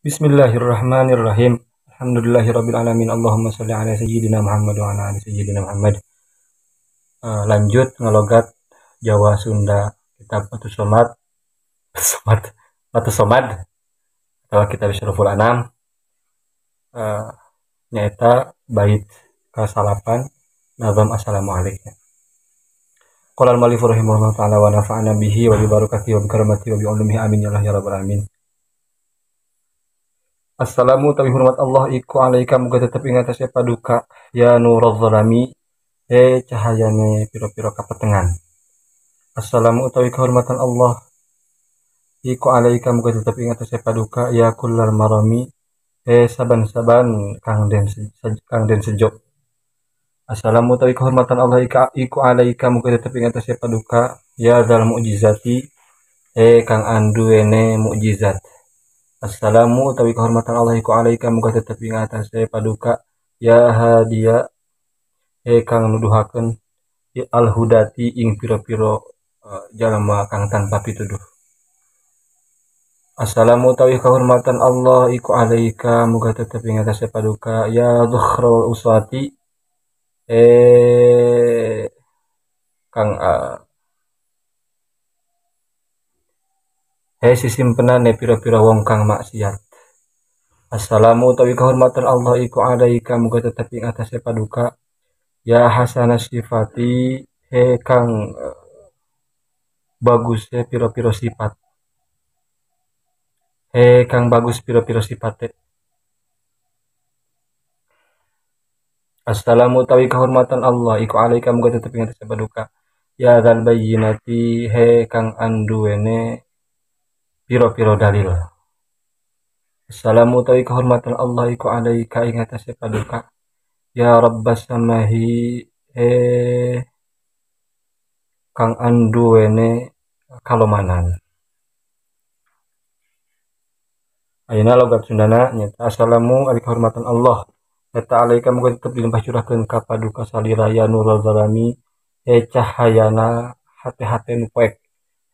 Bismillahirrahmanirrahim. Alhamdulillahirabbil alamin. Allahumma shalli ala sayyidina Muhammad wa ala ali sayyidina Muhammad. Lanjut ngalogat Jawa Sunda kitab Fathus Somad. Fathus Somad atau kitab Syaraful Anam. Nyaeta bait ka-9 nazam assalamualaikum. Qala al-mu'allif rahimahullah ta'ala wa nafa'ana bihi wa bi barakatihi wa bi karamatihi wa bi ulumihi amin ya Allah ya rabbal alamin. Assalamu tawi hormat Allah iku alaika muga tetep ing atase paduka ya nurul zalami he cahayane pira-pira kapetengan. Assalamu utawi kehormatan Allah iku alaika muga tetep ing atase paduka ya kullal marami he saban-saban kang den sejo. Assalamu utawi kehormatan Allah iku alaika muga tetep ing atase paduka ya zal mukjizati he kang anduwene mukjizat. Assalamu utawi kehormatan Allah iku alaika muga tetep ing atase paduka ya hadiya he kang nuduhakeun ya alhudati ing pira-pira jalma kang tanpa pituduh. Assalamu utawi kehormatan Allah iku alaika muga tetep ing atase paduka ya dhukhral uswati kang he sisimpenane pira-pira wong kang maksiat. Assalamu utawi kehormatan Allah iku alaika muga tetep ing atase paduka ya hasana sifati he kang bagus he pira-pira sifat. He kang bagus pira-pira sifate. Assalamu utawi kehormatan Allah iku alaika muga tetep ing atase paduka ya dzal bayyinati he kang anduwene piro-piro dalil. Assalamu utawi kehormatan Allah iku alaika ing atase paduka ya rabbas samahi he kang anduwene kalomanan. Ayeuna logat Sundana nyata assalamu ari kehormatan Allah eta alaika muga tetep dilimpah curahkeun ka paduka salira ya nurul zalami he cahayana hate-hate nu poek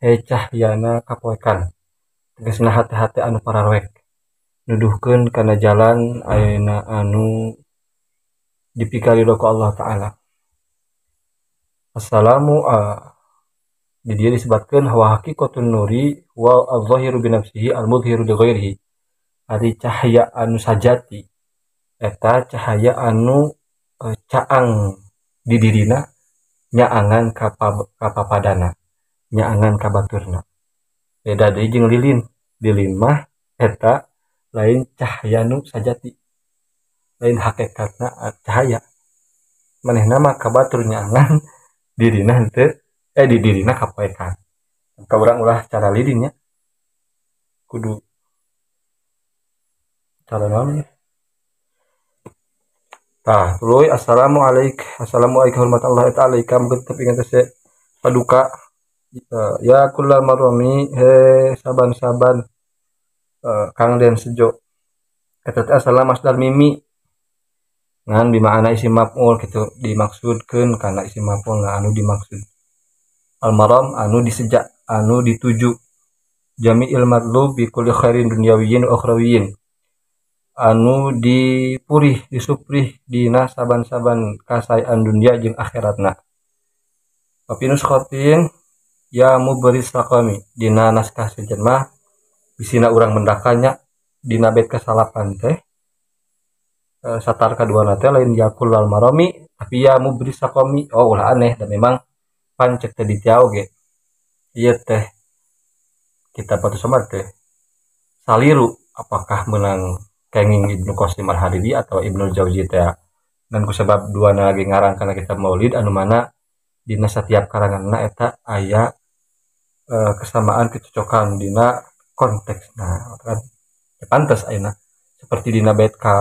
he cahyana kapoekan tegasna hate-hate anu pararoek nuduhkeun kana jalan ayeuna anu dipikarido ku Allah Ta'ala. Assalamu di dieu disebutkeun wa haqiqatun nuri wa adh-dhahiru bi nafsihi al-mudhiru li ghairihi. Ari cahaya anu sajati eta cahaya anu caang di dirina nyaangan ka papadana nyaangan ka baturna. Beda deui jeung lilin. Lilin mah eta lain cahaya nu sajati, lain hakikatna cahaya. Manehna mah ka batur nyaangan dirina henteu di dirina kapoekan. Ka urang ulah cara lilinnya kudu cara naon ya. Tah, tuluy assalamualaikum. Assalamualaikum warahmatullahi taala alaika muga tetep ing atase paduka ya kullal marami he saban-saban kang den sejo. Eta teh asal masdar mimi ngan bimaana isim maf'ul kitu dimaksudkeun kana isim maf'ul na anu dimaksud. Al maram anu disejak anu dituju jami'il matlub bi kulli khairin dunyawiyyin wa ukhrawiyyin anu dipurih disuprih dina saban-saban kasayaan dunia jeung akhiratna. Wa fi nuskhatin ya mubris saqami dina naskah sejen mah bisina urang mendakanya dina bait kasalapan teh satar kaduana teh lain ya kullal marami tapi ya mubris saqami. Oh ulah aneh dan memang pancek teh ditiau ge ieu teh kitab Fathus Somad teh saliru apakah menang kenging Ibnu Qasim Al-Hariri atau Ibnu Jauzi teh dan kusabab duana lagi ngarang kana kitab Maulid anu mana dina setiap karanganna eta aya kesamaan kecocokan dina konteksna kan ya pantes ayeuna seperti dina bait ka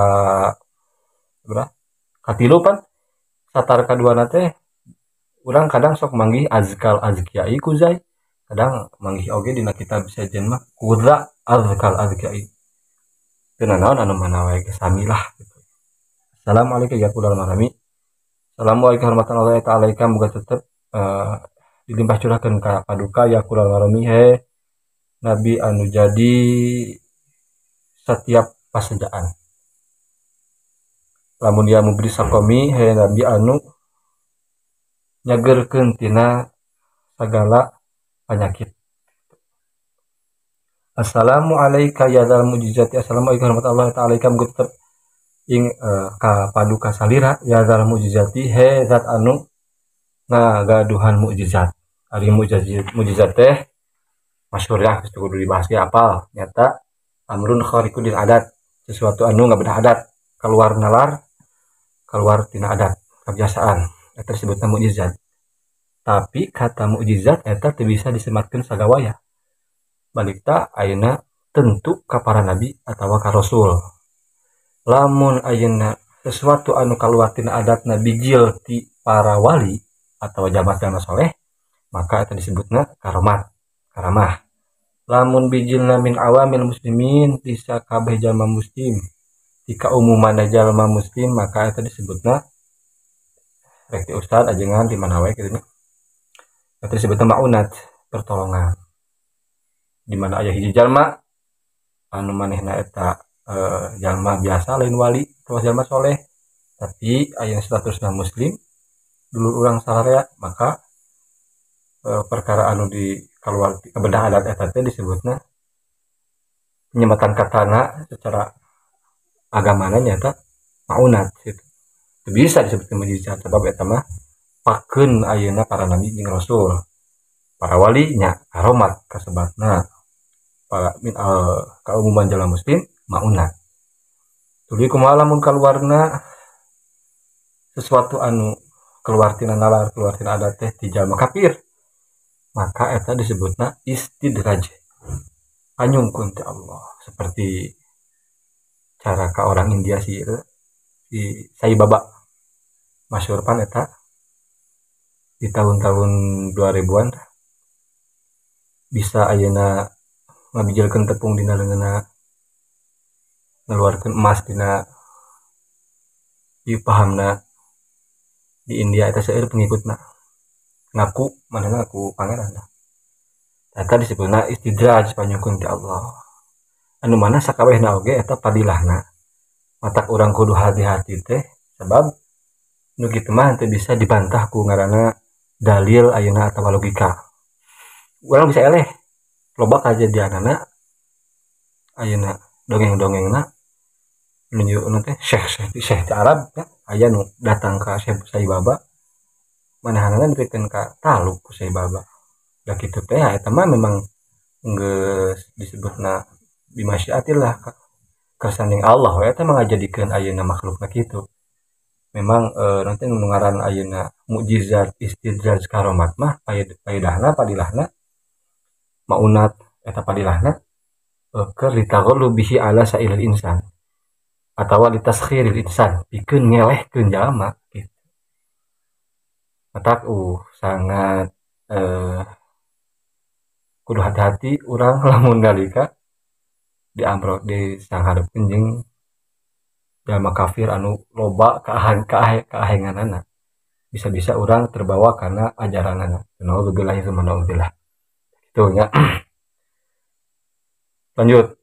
berapa katilu pan satar kaduana teh urang kadang sok manggih azkal azkiyai kuzai kadang manggih oge dina kitab sejen mah kuza azkal azkiyai teu naon anu mana wae ge sami lah gitu. Assalamualaikum ya kullal marami. Assalamualaikum warahmatullahi taala alaika muga tetep dilimpah curahkeun ka paduka ya kullal marami he nabi anu jadi setiap pasejaan. Lamun ya mubri sakomi he nabi anu nyagerkeun tina sagala penyakit. Assalamu alayka ya dzal mujizati. Assalamualaikum warahmatullahi taala wabarakatuh. Mugi tetep ing ka paduka salira ya dzal mujizati he zat anu ngagaduhan mukjizat. Ari mukjizat teh masyhur ya, geus kudu dibahas ge apal nyata amrun khariqul lil adat, sesuatu anu ngabedah adat, keluar nalar, keluar tina adat kebiasaan, eta disebutna mukjizat. Tapi kata mukjizat eta teu bisa disematkeun sagawaya. Balikta ayeuna tentu ka para nabi atawa ka rasul. Lamun ayeuna sesuatu anu kaluar tina adatna bijil ti para wali atau jalma-jalma soleh, maka eta disebutna karomat, karamah. Lamun bijilna min awamil muslimin, ti sakabeh jalma muslim, ti kaumumanna jalma muslim, maka eta disebutna rek ti ustad ajengan di mana wae kitu nya. Eta disebutna maunat, pertolongan. Di mana aya hiji jalma anu manehna eta jalma biasa lain wali atau jalma soleh, tapi aya statusna muslim dulur urang sararea, maka perkara anu di keluar kebedah adat eta teh disebutna penyematan katana secara agamana nyata maunat gitu. Teu bisa disebut mukjizat sebab eta mah pakeun ayeuna para nabi jeung rasul, para wali nya karomat kasebatna, para min al kaumuman jalma muslim maunat. Tuluy kumaha lamun kaluarna sesuatu anu keluar tina nalar, keluar tina adat teh ti jalma kafir, maka eta disebutna istidraj, panyungkun ti Allah, seperti cara ka orang India si Sai Baba masyhur pan eta di tahun-tahun 2000-an bisa ayeuna ngabijelkeun tepung dina leungeunna, ngeluarkeun emas dina ieu pahamna di India eta seueur pengikutna, ngaku manehna ngaku pangeran dah. Eta disebutna istidraj, panyungkun ti Allah, anu mana sakabehna oge eta padilahna. Matak urang kudu hati-hati teh, sebab nu kitu mah teu bisa dibantah ku ngaranna dalil ayeuna atawa logika. Urang bisa eleh loba kajadianana ayeuna dongeng-dongengna nunjuk teh syekh ti Arab ya, aya nu datang ka Syekh Sai Baba, manahanana dipikeun ka taluk ku Sai Baba. Da kitu teh eta mah memang geus disebutna bimasyiatillah, kersaning Allah we eta mah ngajadikeun ayeuna makhlukna kitu. Memang nanti nu ngaran ayeuna mukjizat istidraj karomat mah paedahna padilahna maunat eta padilahna keur litaghallu bihi ala sailil insan atawa litaskhiril insan, pikeun ngelehkeun jalma gitu. Matak sangat kudu hati-hati urang lamun nalika diamro disanghareupeun jeung jalma kafir anu loba kaahenganana, bisa-bisa urang terbawa karena ajaranana. Naudzubillah tsumma naudzubillah. Kitu nya. Lanjut.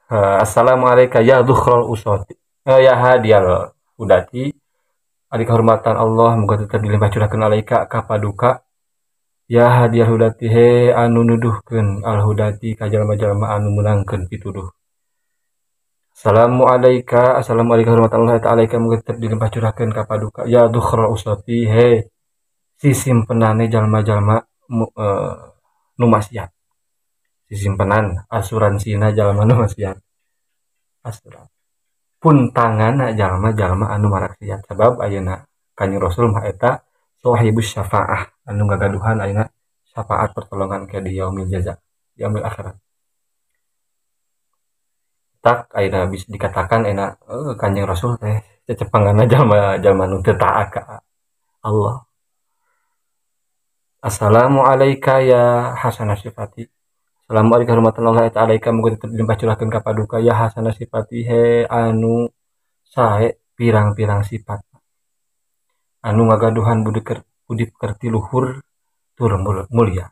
Assalamualaikum ya dzukhrul usati, ya hadiyal hudati. Ari kehormatan Allah muga tetep dilimpah curahkeun alaika ka paduka ya hadiyal hudati, he anu nuduhkeun al hudati ka jalma-jalma anu meunangkeun pituduh. Assalamualaikum, assalamualaikum warahmatullahi taala alaika muga tetep dilimpah curahkeun ka paduka ya dzukhrul usati, he sisimpenane jalma-jalma nu maksiat, sisimpenan asuransina jalma nu maksiat, asuran pun tanganna jalma-jalma anu maraksiat. Sebab ayeuna Kanjeng Rasul mah eta sahibus syafaah, anu ngagaduhan ayeuna syafaat pertolongan ke di yaumil jaza, yaumil akhirat. Tak ayeuna bisa dikatakan ayeuna Kanjeng Rasul teh cecepanganna jalma-jalma nu teu taat ka Allah. Assalamualaikum ya hasanah sifati. Assalamualaikum warahmatullahi taala alaika muga tetep dilimpah curahkeun ka paduka ya hasanah sifati, he anu sae pirang-pirang sifat, anu ngagaduhan budi pekerti luhur tur mulia.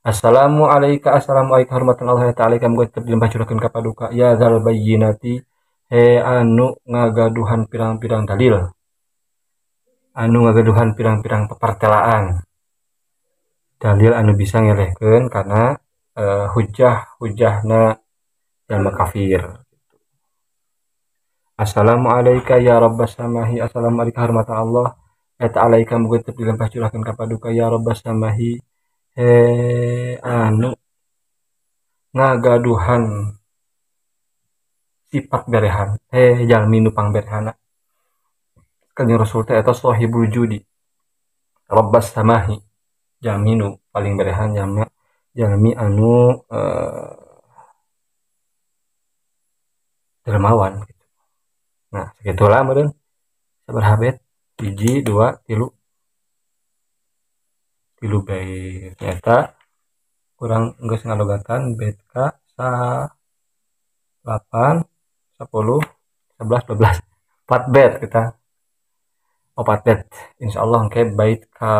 Assalamu alayka assalamu alayka hormatan Allah ta'ala kamu tetep dilempah curahkeun ka paduka ya zal bayyinati he anu ngagaduhan pirang-pirang dalil anu ngagaduhan pirang-pirang pepertelaan dalil anu bisa ngelehkeun karena hujah-hujahna jalma kafir. Assalamu alayka ya rabbas samahi assalamu alayka hormatan Allah ta'ala kamu tetep dilempah curahkeun ka paduka ya rabbas samahi he anu ngagaduhan sifat berehan he jalmi nu pangberehana Kanjeng Rasul teh eta sahibul judi rabbas samahi jalmi nu paling berehan jalmi anu dermawan gitu. Nah segitulah meureun sabaraha bait 1 2 3 3 bait nyata kurang geus ngalogatan bait ka 8 10 11 12 4 bait kita 4 bait insyaallah engke bait ka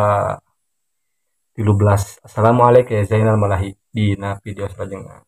13. Assalamualaikum ya Zainal Malahi dina video selanjutnya.